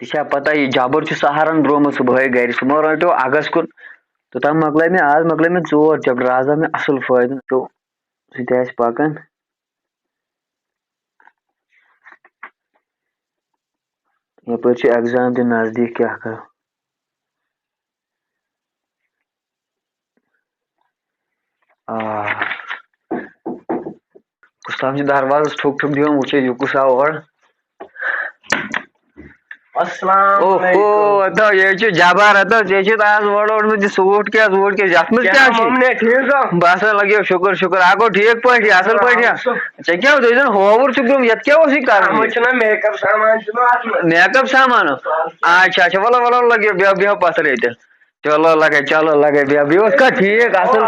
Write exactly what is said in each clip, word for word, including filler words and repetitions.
چھا پتہ، یہِ جبر چھُ سہارن درٛومُت صُبحٲے گرِ، سُہ ما رٹیو اگس کُن؟ توٚتام مۄکلٲے مےٚ، آز مۄکلٲے مےٚ ژور چپٹر، آز آو مےٚ اصل فٲیدٕ، تو سُہ تہِ آسہِ پکان۔ یپٲرۍ چھُ ایگزام تہِ نزدیٖک، کیٛاہ کرو؟ آ۔ کُس تام چھُ دروازس ٹھُک ٹھُک دِوان، وٕچھو یہِ کُس آو اورٕ۔ السلام اوہو، علیکم۔ ہتو، یہِ چھُ جبار، ہتو، ژےٚ چھُتھ آز اورٕ اوٚنمُت یہِ سوٗٹ کیس ووٗٹ کیس، یتھ منٛز کیٛاہ چھُ؟ ممنہ، ٹھیٖک چھا؟ بس ہا لگیو شُکر، شُکر، ہا گوٚو ٹھیٖک پٲٹھۍ، اصل پٲٹھۍ۔ ژےٚ کیٛاہ اوس، یہِ زن ہووُر چھُکھ گوٚمُت، یتھ کیٛاہ اوسُے کرُن؟ اتھ منٛز چھُنہ میک اپ سامان چھُنہ اتھ منٛز۔ میک اپ سامان؟ اچھا، اچھا، ولو، ولو، لگیو، بیٚہو، بیٚہو پتھر ییٚتہِ۔ چلو لگے، چلو لگے، بیٚہہ، بیٚہہ، اوس کھا ٹھیٖک، اصل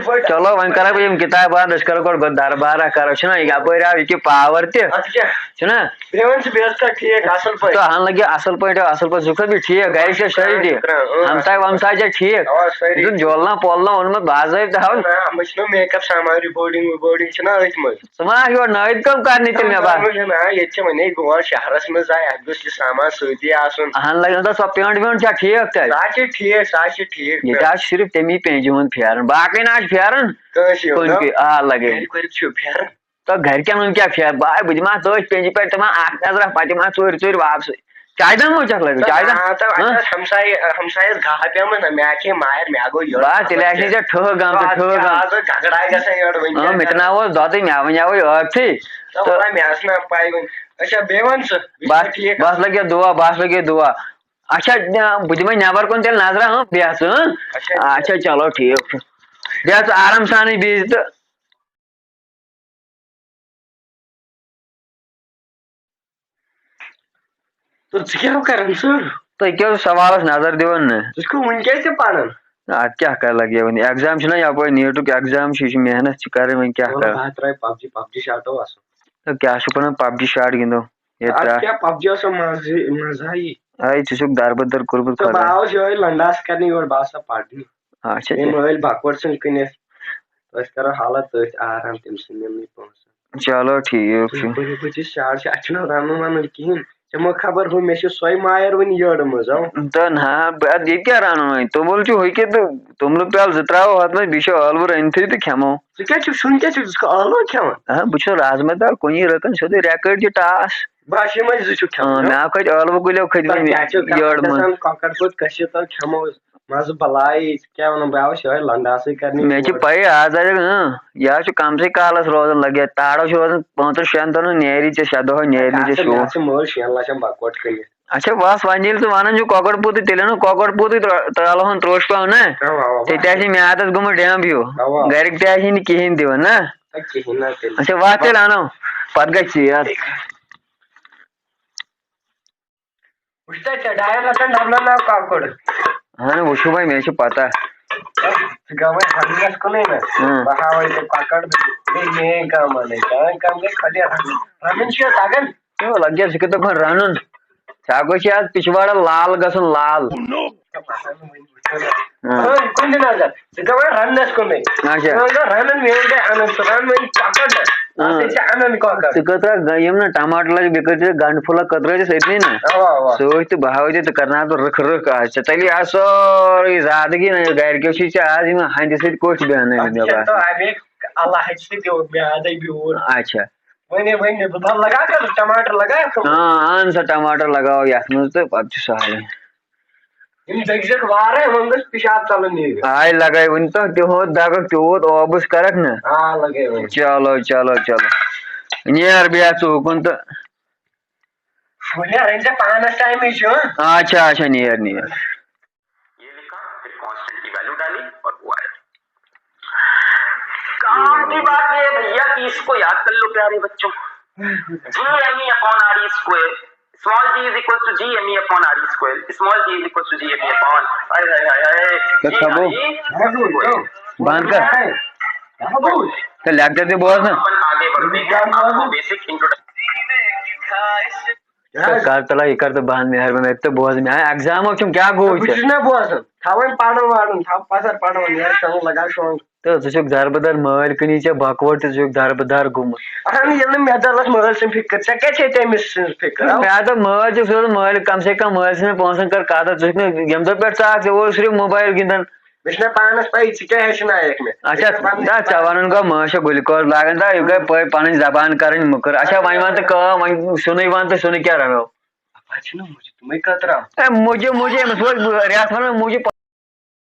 پٲٹھۍ۔ چلو، وۄنۍ کرو بہٕ یِم کتابہٕ بند، أسۍ کرو گۄڈٕ، گۄڈٕ دربارہ کرو، چھُنہ، یپٲرۍ آو یہِ کہِ پاور تہِ، اچھا۔ چھُنہ؟ بیٚیہِ وَن ژٕ، بیٚیہِ اوس کھا ٹھیٖک، اصل پٲٹھۍ؟ تہٕ ہن لگہِ اصل پٲٹھۍ، اصل پٲٹھۍ، ژٕ چھُکھ بیٚیہِ ٹھیٖک، گرِ چھا سٲری ٹھیٖک؟ شُکران، اۭں۔ ہمساے ومساے چھا ٹھیٖک؟ اوا، سٲری۔ دیُن جولنا پولنا اوٚنمُت باضٲبطہٕ ہاوُن۔ نہ، نہ، مےٚ چھُنہ میک اپ سامان، ریبوڈنگ ویبوڈنگ چھُنہ أتھۍ منٛز۔ ژٕ ما آکھ یور نٲوِد کٲم کرنہِ تیٚلہِ مےٚ باسان۔ نہ، نہ، ییٚتہِ چھِ وۄنۍ أسۍ بور شہرس منٛز آے، اَسہِ گوٚژھ یہِ سامان سۭتی آسُن۔ اہن لگان، دَپ سۄ پینٹ وینٹ چھا ٹھیٖک تیٚلہِ؟ سۄ حظ چھِ ٹھیٖک، سۄ حظ چھِ ٹھیٖک۔ ییٚتہِ حظ چھِ صرف تَمی پینجہِ ہُنٛد پھیران، باقٕے نہ حظ چھِ پھیران کٲنٛسہِ ہُنٛد، کُنہِ نہ؟ کُے۔ آ لگے۔ گرِکۍ ورِکۍ چھِو پھیران؟ تہٕ گرِکٮ۪ن ہُنٛد کیٛاہ پھیرٕ؟ بہٕ آے، بہٕ دِمہٕ ہا تٔتھۍ پینجہِ پٮ۪ٹھ تِمن اکھ نظرا، پتہٕ دِمہٕ ہا ژوٗرِ ژوٗرِ واپسٕے۔ چایہِ دام ما چھکھ لٲگِتھ؟ چایہِ دام؟ آ، تہٕ اَسہِ ہاں؟ ٲس ہمسایہِ، ہمسایَس گاہ پیمٕژ نہ، مےٚ آسہِ ہے مارِ، مےٚ گوٚو یٔڈ۔ بس، تیٚلہِ آسہِ نہٕ ژےٚ ٹھٔہر گٔمٕژ، آ، ٹھٔہر گٔمٕژ۔ آز ٲس جھگڑاے گژھان یٔڈ، وٕنہِ اۭں، کیٛاہ مےٚ تہِ کرٕ؟ نہ اوس دۄدٕے، مےٚ وَنیٛاوُے ٲکھتھٕے۔ نہ، تہٕ وَلہ، مےٚ ٲس نہ پَے وٕنہِ۔ اچھا، بیٚیہِ وَن ژٕ، یہِ چھا بس، ٹھیٖک؟ بس لَگہِ دُعا، بس لَگہِ دُعا۔ اچھا، نہ، بہٕ دِمَے نٮ۪بر کُن تیٚلہِ نظرا، ہاں، بیٚہہ ژٕ، ہاں؟ اچھا، اچھا، چلو، ٹھیٖک چھُ۔ بیٚہہ ژٕ آرام سانٕے بِہِتھ تہٕ۔ تہٕ ژٕ کیٛاہ کران ژٕ؟ تُہۍ کیٛاہ اوس سوالس نظر دِوان نہٕ؟ ژٕ چھُکھ وُنہِ کیٛازِ تہِ پران؟ اتھ کیٛاہ کر لگہِ وۄنۍ؟ ایگزام چھُنہ یپٲرۍ، نیٖٹُک ایگزام چھُ، یہِ چھُ محنت چھِ کرٕنۍ، وۄنۍ کیٛاہ وَلہٕ کرٕ؟ بہٕ ہا ترٛاوٕ پب جی، پب جی شاٹو اصل۔ تہٕ کیٛاہ چھُکھ ونان، پب جی شاٹ گِنٛدو؟ ییٚتہِ اتھ ترٛٹھ۔ کیٛاہ پب جی اوس مزٕ، مزٕ ہا یی۔ اے، ژٕ چھُکھ دربدر کوٚرمُت تہٕ بہٕ خۄدایَن۔ آوُس یِہوٚے لنڈاس کرنہِ یور، بہٕ آسہٕ ہا پرنہِ۔ اچھا، یِم ٹھیٖک۔ ٲلۍ بکوٹ ژھٕنۍ کٕنِتھ۔ أسۍ کرو حالت تٔتھۍ آرام، تٔمۍ سٕنٛدۍ یِمنٕے پونٛسہٕ۔ چلو، ٹھیٖک چھُ۔ یپٲرۍ، یپٲرۍ چھِ شاٹ چھِ، اَتہِ چھُنہٕ رَنُن وَنُن کِہیٖنۍ۔ ژےٚ مو خبر ہُہ، مےٚ چھُ سۄے مایَر وٕنہِ یٔڑ منٛز، اَو۔ تہٕ نہ، بہٕ، اَدٕ ییٚتہِ کیٛاہ رَنو وۄنۍ؟ توٚمُل چھُ ہُہ کہِ تہٕ توٚملہٕ پیٛالہٕ زٕ ترٛاوو اَتھ منٛز، بیٚیہِ چھِ ٲلوٕ رٔنۍتھٕے تہٕ کھٮ۪مو۔ ژٕ کیٛاہ چھُکھ، سیُن کیٛاہ چھُکھ، ژٕ چھُکھ ٲلوٕ کھٮ۪وان؟ آ، بہٕ چھُس رازما دال کُنی رَٹان، سیوٚدُے رٮ۪کٲڑۍ تہِ ٹاس۔ بس یِمے زٕ چھِکھ کھٮ۪وان، اۭں، ہا؟ مےٚ آو کَتہِ ٲلوٕ کُلیو کھٔتۍ تۄہہِ وۄنۍ کیٛاہ چھُو یٔڑ کَتھ منٛز۔ گژھان، کۄکر پوٗت کٔشیٖر تۄہہِ کھٮ۪مو أسۍ؟ مَزٕ بَلاے، ژٕ کیٛاہ وَنان، بہٕ آوُس یِہوٚے لنڈاسٕے کرنہِ مےٚ چھِ یور۔ پَیی، آز آیہِ، اۭں، یہِ حظ چھُ کَمسٕے کالَس روزان لَگہِ، تاڑو چھُ روزان پانٛژَن شٮ۪ن دۄہَن، نیرِ ژےٚ شےٚ دۄہ، نیرِ نہٕ ژےٚ اَتھ چھِ، شوٗ۔ مےٚ اَتھ چھِ مٲلۍ شٮ۪ن لَچھَن بَکوٹ کٔنِتھ۔ اچھا، بَس وۄنۍ ییٚلہِ ژٕ وَنان چھُکھ کۄکر پوٗتٕے، تیٚلہِ اَنو کۄکر پوٗتٕے ترٛ-، ترٛالہٕ ہَن ترٛوش پٮ۪وان، نہ؟ اَوا، اَوا، تیٚلہِ تہِ آسہِ مےٚ عادت گوٚمُت ڈٮ۪مب ہیوٗ۔ اَوا۔ گَرِکۍ تہِ آسہِ نہٕ کِہیٖنۍ دِوان، نہ؟ اَدٕ کِہیٖنۍ نہ تیٚلہِ۔ اچھا، وَتھ تیٚلہِ اَنو، پَتہٕ گژھِ ژیر۔ وٕچھ تہ ژےٚ ڈاین لَچھَن ڈبلن آو کۄکُر۔ اہن، وٕچھِو وۄنۍ، مےٚ چھِ پتہ۔ ژٕ گوٚوَے ہنٛگنَس کُنُے نہ۔ اۭں۔ بہٕ ہاوَے ژےٚ کۄکَر، بیٚیہِ میٛٲنۍ کٲم اَنَے۔ چٲنۍ کٲم گٔے خۄداے رَنٕنۍ۔ رَنُن چھُ یہِ تَگان؟ ہے، لَگہِ ہا، ژٕ کِتھ پٲٹھۍ رَنُن؟ ژےٚ گوٚو چھِ آز پِچھواڑا لال گژھُن، لال۔ ژےٚ باسان نہٕ وٕنہِ وٕچھُن۔ اۭں۔ اۭں، کُنہِ نظر۔ ژٕ گوٚو وۄنۍ رَننَس کُنُے۔ اچھا۔ ژٕ وَن ژٕ رَنَن میٛٲنۍ جایہِ اَنَن، ژٕ رَن وۄنۍ کۄکَر نہ۔ اۭں۔ ژٕ چھِ اَنان کۄکَر۔ ژٕ کٔژ ترٛکھ گَ-، یِم نہ ٹماٹر لَگہِ، بیٚیہِ کٔرۍ زِ گنٛڈٕ پھوٚلہ کٔترٲوِتھ أتنٕے نہ۔ اَوا، اَوا۔ سۭتۍ تہٕ بہٕ ہاوَے ژےٚ، ژٕ کَرناو ژٕ رٕکھٕ رٕکھ آز۔ ژےٚ تَلی آز سورُے زادگی نہ، گَرِکیو چھِ ژےٚ آز یِمَن ہَنٛدِ سۭتۍ کوٚٹھۍ بیٚہنٲومٕتۍ، اَتھ مےٚ چھےٚ باسان۔ تو اَمے اللہ ہَچہِ سۭتۍ یہِ میادَے بیوٗر۔ اچھا۔ وۄنۍ، وۄنۍ بہٕ دَپہٕ لگاو کَتھ ٹماٹر لگاو کھیوٚن؟ آ، اَہَن سا، ٹماٹر لگاو یَتھ منٛز تہٕ پَتہٕ چھُ سہلٕے۔ یِم دٔگۍ زیٚکھ وارے، یِمن گژھِ پِشاب ژَلُن نیٖرِتھ۔ آے لگے وُنہِ تہٕ تیوٗت دَگَکھ، تیوٗت اوبُس کَرَکھ نہ۔ آ، لگے وُنہِ۔ چلو، چلو، چلو۔ نیر بیٚہہ ژٕ ہُکُن تہٕ۔ وۄنۍ نیر، أنۍ زِ پانَس ٹایمٕے چھُ۔ اچھا، اچھا، نیر، نیر۔ یہ لکھا، پھر کانسٹنٹ کی ویلیو ڈالی اور وہ آیا۔ کام کی بات یہ ہے بھیا کہ اس کو یاد کر لو پیارے بچوں، G M E upon R E square, small g is equal to g m e upon r e square, small g is equal to g m e upon، ہائے ہائے ہائے ہائے، بس جی اب وہ آئی اسکوائر۔ بند کر۔ تو لیکچر تہِ بوز نا۔ اپن آگے بڑھتے ہیں، آپ کو بیسک انٹروڈکشن۔ کیٛاہ حظ؟ کر تلا، یہِ کر تہٕ بہن مہربٲنی، مےٚ تہِ بوز، مےٚ exam کیُم کیٛاہ گوٚو بہٕ ژےٚ؟ چھُس نہ بوزان، تھاوان پران وران، تھاو پتھر پران، یارٕ شۄنٛگ لگان شۄنٛگ۔ تہٕ ژٕ چھُکھ دربٕدر مٲلۍ کٕنی ژےٚ بکوٹ تہٕ ژٕ چھُکھ دربٕدر گوٚمُت۔ اہن، ییٚلہِ نہٕ مےٚ دلس مٲلۍ سٕنٛز فکر، ژےٚ کیٛاہ چھے تٔمِس سٕنٛز فکر؟ مےٚ ہا دوٚپ مٲلۍ چھُ سیوٚد مٲلۍ، کم سے کم مٲلۍ سٕنٛدٮ۪ن پونٛسن کر قدر، ژٕ چھُکھ نہٕ ییٚمہِ دۄہ پٮ۪ٹھ ژٕ آکھ، ژےٚ اوس صرف موبایل گِنٛدان۔ مےٚ چھُنہ پانس پَیی، ژٕ کیٛاہ ہیٚچھناوکھ مےٚ؟ اچھا، مےٚ چھُنہ پانس دا، ژےٚ وَنُن گوٚو مٲنٛچھ چھےٚ گُلہِ کوز لاگان، دا، یہِ گٔے پٔے پَنٕنۍ زبان کَرٕنۍ مٔکٕر۔ اچھا، وۄنۍ وَن تہٕ کٲم، وۄنۍ سیُنٕے وَن تہٕ سیُنٕے کیٛاہ رَنو؟ پَتہٕ چھِنہ مُجہِ تِمَے کَتراو۔ اے، مُجہِ، مُجہِ، أمِس ووت رٮ۪تھ وَنان مُجہِ پَ-،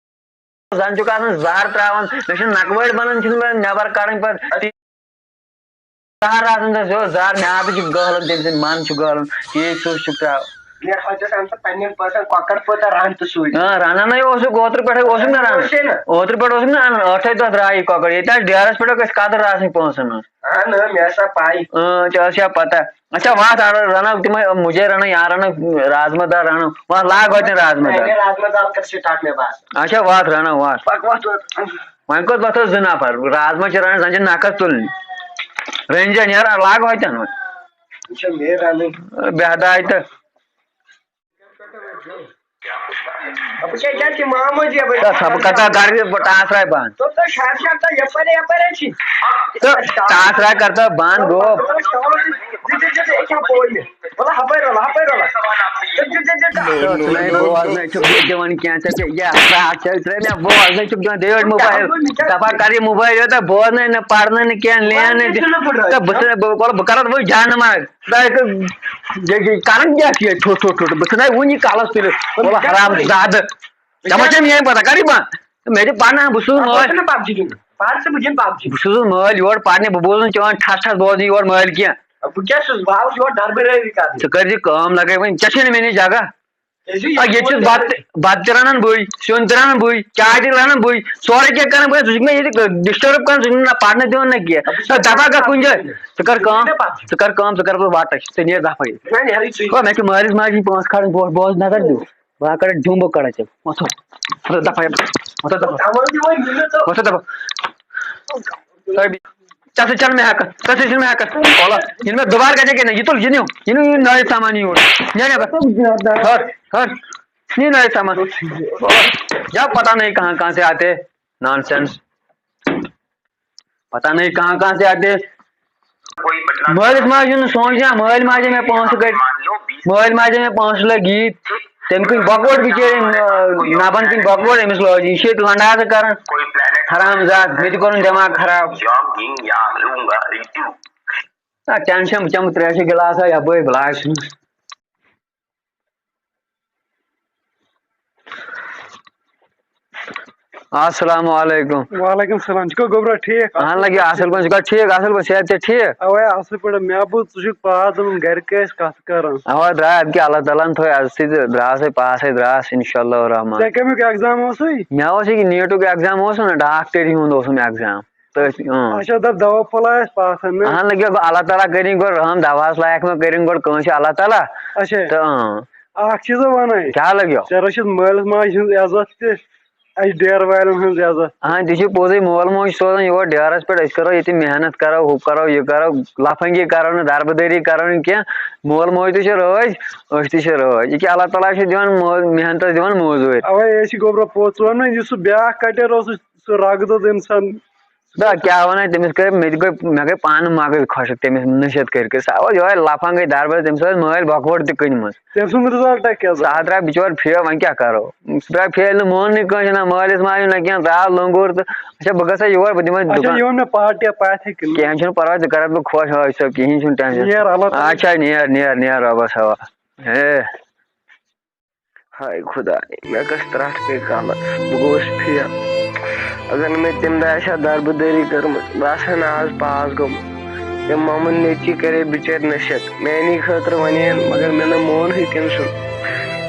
زَن چھُکھ آسان زَہر ترٛاوان، مےٚ چھُنہٕ نَکوٲرۍ بَنان، چھُنہٕ مےٚ نٮ۪بَر کَڑٕنۍ پَتہٕ۔ زہر آسان تہٕ سُہ اوس زہر، میادٕ چھُ گٲلان تٔمۍ سٕنٛدۍ، من چھُ گٲلان، ٹھیٖک چھُس چھُکھ ترٛاو۔ مےٚ ہۄتٮ۪س اَمہِ سۭتۍ پننٮ۪ن پٲژن کۄکر پٲژن رَن تہٕ سُے۔ آ، رَنان ہے اوسُکھ، اوترٕ پٮ۪ٹھَے اوسُکھ نہ رَنان۔ اوسُے نہ۔ اوترٕ پٮ۪ٹھ اوسُکھ نہ اَنان، ٲٹھَے دۄہ درٛاے یہِ کۄکر۔ ییٚتہِ آسہِ ڈیرَس پٮ۪ٹھ گژھِ قدٕر آسٕنۍ پونٛسَن ہٕنٛز۔ اَہَن، اۭں، مےٚ ٲس سا پَے۔ اۭں، ژےٚ ٲسیا پَتہ۔ اچھا، وَتھ اَنو، رَنو تِمَے مُجے رَنو یا رَنو رازما دال رَنو۔ وَتھ لاگ گۄڈٕنٮ۪تھ رازما دال۔ میٛانہِ رازما دال کر start مےٚ باسان۔ اچھا، وَتھ رَنو، وَتھ۔ پَک وَتھ، وَتھ۔ وۄنۍ کوٚت وۄتھو زٕ نفر؟ رازما چھِ رَنان، زَن چھِ نَکھَس تُلنہِ۔ رٔنۍ زٮ۪ن یارٕ، لاگ ہوٚتٮ۪ن وۄنۍ۔ یہِ چھےٚ مے رَنٕنۍ۔ بے ہدایت۔ بہٕ کیٛاہ، کیٛاہ چھِ معموٗلی یَپٲرۍ؟ تہٕ سا بہٕ کَتھ گاڑِ، بہٕ ٹاس راے بنٛد۔ تہٕ تہٕ شاید، شاید تہٕ یَپٲرۍ، یَپٲرۍ حظ چھِ۔ تہٕ ٹاس راے کَر تہٕ بنٛد، گوٚو۔ یہِ چھِ، یہِ چھِ، یہِ چھِ، یہِ چھِ پوٚز۔ وَلہٕ ہَپٲرۍ وَلہٕ، ہَپٲرۍ وَلہٕ۔ تہٕ ژٕ نَے بوزنَے چھُکھ دِوان کینٛہہ، ژےٚ کیٛاہ، یہِ ہسا چھِ ژٕ مےٚ بوزنَے چھُکھ دِوان، دِیو اَتہِ موبایل۔ دَپان کَر یہِ موبایل یوت، بوزنَے نہٕ، پَرنَے نہٕ کینٛہہ، لینَے تہِ۔ تہٕ بہٕ ژٕ، بہٕ، بہٕ، بہٕ کَرٕ اَتھ وۄنۍ جانہٕ مَرگ۔ تۄہہِ کَران کیٛاہ چھِ ییٚتہِ ٹھُٹھ، ٹھُٹھ، ٹھُٹھ؟ بہٕ ژٕ نَے وٕنی کَلَس تُلِتھ۔ وَلہٕ حرام زادٕ۔ ژےٚ ما چھےٚ میٛٲنۍ پَتہ؟ کَر یہِ بنٛد؟ مےٚ چھِ پَرناوان، بہٕ چھُس مٲلۍ۔ پَتہٕ چھُنہٕ پَب جی گِنٛدُن۔ پَتہٕ چھِ بہٕ گِنٛدٕ پَب جی۔ بہٕ چھُس مٲلۍ یورٕ پَرنہِ، بہٕ بوزُن چون ٹھَس ٹھَس بوزُن یورٕ مٲلۍ کینٛہہ۔ بہٕ کیٛاہ چھُس؟ بہٕ آوُس یور ڈربہٕ رٲوی کَرنہِ۔ ژٕ کٔرۍ زِ کٲم لَگَے وۄنۍ، ژےٚ چھے نہٕ مےٚ نِش جگہ۔ أسۍ چھِ آ، ییٚتہِ چھُس یِوان بَتہٕ، بَتہٕ تہِ رَنان بٕے، سیُن تہِ رَنان بٕے، چاے تہِ رَنان بٕے، سورُے کینٛہہ کَران بٕے۔ ژٕ چھُکھ مےٚ ییٚتہِ disturb کَران، ژٕ چھُکھ نہٕ نہ پَرنہٕ دِوان نہ کینٛہہ۔ بہٕ چھُس نہ دَپان گژھ کُنہِ جایہِ۔ ژٕ کَر کٲم، ژٕ کَر کٲم، ژٕ کَر بہٕ وَٹَس، ژٕ نیر دَفعہ ییٚتہِ۔ وۄنۍ نیرٕے ژٕے۔ ہو، مےٚ چھِ مٲلِس ماجہِ ہِنٛدۍ پونٛسہٕ کھالٕنۍ، بوز، بوز نظر دِیِو۔ بہٕ ہا کَرٕ ڈُمبہٕ کَڑٕ ژےٚ۔ وۄتھ، وۄتھ دَفعہ، وۄتھ دَفعہ۔ تَوَے دِوان یہِ نہٕ ژٕ۔ وۄتھ دَفعہ۔ تۄہہِ بی-، ژےٚ سۭتۍ چھَنہٕ مےٚ ہٮ۪کَتھ، ژےٚ سۭتۍ چھِنہٕ مےٚ ہٮ۪کَتھ۔ وَلہٕ، یہِ نہٕ مےٚ دُبارٕ گژھِ کینٛہہ، یہِ تُل، یہِ نِیِو، یہِ نِیِو، یہِ نٲیِو سامان یور۔ نیر نٮ۪بَر۔ ہَر، ہَر۔ یہِ نٲیِو سامان۔ جا پتہ نہیں کہاں کہاں سے آتے۔ Nonsense۔ پتہ نہیں کہاں کہاں سے آتے۔ مٲلِس ماجہِ ہُنٛد سونٛچ یا مٲلۍ ماجہِ مےٚ پونٛسہٕ کٔڑۍ، مٲلۍ ماجہِ مےٚ پونٛسہٕ لٔگۍ ییٖتۍ، تٔمۍ کٕنۍ بۄکوٹ بِچٲرۍ، نَبَن کٕنۍ بۄکوٹ، أمِس لٲج یہِ چھِ ییٚتہِ لنڈازٕ کران۔ حرام زاد، مےٚ تہِ کوٚرُن دٮ۪ماغ خراب۔ نہ ٹینشن، بہٕ چَمہٕ ترٛیشہِ گِلاسا یَپٲرۍ بلاے سٕنٛز۔ السلام علیکم۔ وعلیکم السلام۔ ژٕ چھُکھا گوٚبرا ٹھیٖک؟ اہن لگہِ اصل پٲٹھۍ، ژٕ چھُکھا ٹھیٖک؟ اصل پٲٹھۍ، صحت چھا ٹھیٖک؟ اوے اصل پٲٹھۍ۔ مےٚ بوٗز ژٕ چھُکھ پاس دَپان گرِ کیٛاہ ٲسۍ کتھ کران۔ اوا درٛاے، اَدٕ کیٛاہ، اللہ تعالیٰ ہن تھٲے عزتھٕے تہٕ درٛاس ہے پاس ہے درٛاس، انشاءاللہ الرحمن۔ ژےٚ کمیُک ایگزام اوسُے؟ مےٚ اوس یہِ نیٖٹُک ایگزام اوس نہ، ڈاکٹری ہُنٛد اوسُم ایگزام۔ تٔتھۍ، اۭں۔ اچھا، دَپ دوا پھوٚلہ آسہِ پاسن، نہ؟ اہن لگیو، اللہ تعالیٰ کٔرِنۍ گۄڈٕ رحم، دواہس لایق ما کٔرِنۍ گۄڈٕ کٲنٛسہِ اللہ تعالیٰ؟ اچھا۔ تہٕ، اۭں۔ اکھ چیٖزا وَنَے۔ کیٛاہ لگیو؟ ژےٚ رٔچھِتھ مٲلِس ماجہِ ہٕنٛز عزت تہِ، اَسہِ ڈیرٕ والٮ۪ن ہٕنٛز عزت۔ اہن، تہِ چھُ پوٚزُے، مول موج چھُ سوزان یور ڈیرس پٮ۪ٹھ، أسۍ کرو ییٚتہِ محنت کرو، ہُہ کرو، یہِ کرو، لفنگی کرو نہٕ، دربٕدٔری کرو نہٕ کینٛہہ۔ مول موج تہِ چھِ رٲضۍ، أسۍ تہِ چھِ رٲضۍ۔ یہِ کیٛاہ اللہ تعالیٰ چھُ دِوان مو-، محنتس دِوان موزوٗرۍ۔ اوے أسۍ چھِ گوٚبرا پوٚژھ وَنان، یُس سُہ بیٛاکھ کَٹٮ۪ر اوس، سُہ رَگہٕ دوٚد اِنسان۔ دا، کیٛاہ وَنَے، تٔمِس کٔر، مےٚ تہِ گٔے، مےٚ گٔے پانہٕ مَغٕز خۄشٕک تٔمِس نٔصیحت کٔرۍ کٔرۍ۔ سُہ اوس یِہوٚے لَفنٛگٕے دَربَدَر، تٔمِس ٲسۍ مٲلۍ بۄکوٹ تہِ کٕنمٕژ۔ تٔمۍ سُنٛد رِزَلٹا کیٛاہ سُہ درٛاو؟ ہا درٛاو بِچور فیل، وۄنۍ کیٛاہ کَرو؟ سُہ درٛاو فیل، نہٕ مون نہٕ کٲنٛسہِ، نہ مٲلِس ماجہِ، نہ کینٛہہ، درٛاو لوٚنٛگُر تہٕ اچھا، بہٕ گژھٕ ہا یور، بہٕ دِمَے اچھا، دُکان۔ یہِ ووٚن مےٚ پارٹی پاتھے کِنہٕ؟ کینٛہہ چھُنہٕ پَرواے، ژٕ کَرَکھ بہٕ خۄش، ہٲج صٲب، کِہیٖنۍ چھُنہٕ ٹٮ۪نشَن۔ نیر، اللہ تعالیٰ۔ اچھا، نیر، نیر، نیر رۄبَس حوالہٕ۔ ہے۔ ہاے خۄداے، مےٚ کۄس ترٛٹھ پیٚیہِ کَلَس، بہٕ گوٚوُس فیل۔ اگر نہٕ مےٚ تَمہِ دۄہ آسہِ ہا دَربٕدٔری کٔرمٕژ، بہٕ آسہٕ ہا نہٕ آز پاس گوٚمُت۔ تٔمۍ مامَن نیٚچی کَرے بِچٲرۍ نصیحت، میٛانی خٲطرٕ وَنے أمۍ، مگر مےٚ نہٕ مونہٕے تٔمۍ سُنٛد۔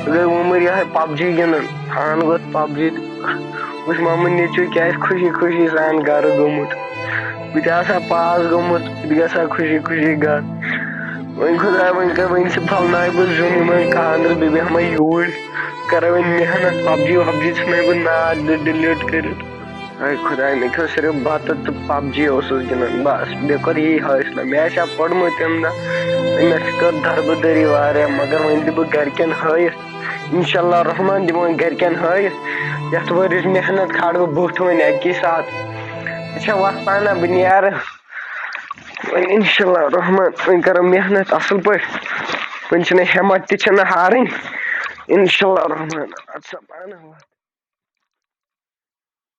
بہٕ گٔے وُمٕرۍ یِہوٚے پَب جی گِنٛدان، اَہَن گوٚو پَب جی تہِ۔ وٕچھ مامَن نیٚچوٗ کیٛاہ آسہِ خوشی خوشی سان گَرٕ گوٚمُت۔ بہٕ تہِ آسہٕ ہا پاس گوٚمُت، بہٕ تہِ گژھٕ ہا خوشی خوشی گَرٕ۔ وۄنۍ خۄداے، وۄنۍ کَر، وۄنۍ سُہ پھۄلناوِ بہٕ زیُن یِمَن خانٛدرٕ، بیٚیہِ بیٚہمَے یوٗرۍ، کَرَے وۄنۍ محنت، پَب جی وَب جی ژھٕنَے بہٕ ناد ڈِ-، ڈِلیٖٹ کٔرِتھ۔ اے خۄداے، مےٚ کھیوٚو صرف بَتہٕ تہٕ پب جی اوسُس گِنٛدان، بس، بیٚیہِ کوٚر یی حٲصِل۔ مےٚ آسہِ ہا پوٚرمُت تَمہِ دۄہ، مےٚ آسہِ کٔر دربہٕ دٲری واریاہ، مگر وۄنۍ دِمہٕ بہٕ گرِکٮ۪ن ہٲیِتھ۔ انشاءاللہ الرحمن دِمہٕ وۄنۍ گرِکٮ۪ن ہٲیِتھ۔ یَتھ ؤرِس محنت کھالہٕ بہٕ بُتھ وۄنۍ اَکی ساتہٕ۔ اچھا، وَس پانہ بہٕ نیرٕ۔ وۄنۍ انشاءاللہ الرحمن، وۄنۍ کَرو محنت اَصٕل پٲٹھۍ۔ وۄنۍ چھِنہٕ ہٮ۪مت تہِ چھِنہٕ ہارٕنۍ۔ انشاءاللہ الرحمن، اَدٕ سا پانہ وَس۔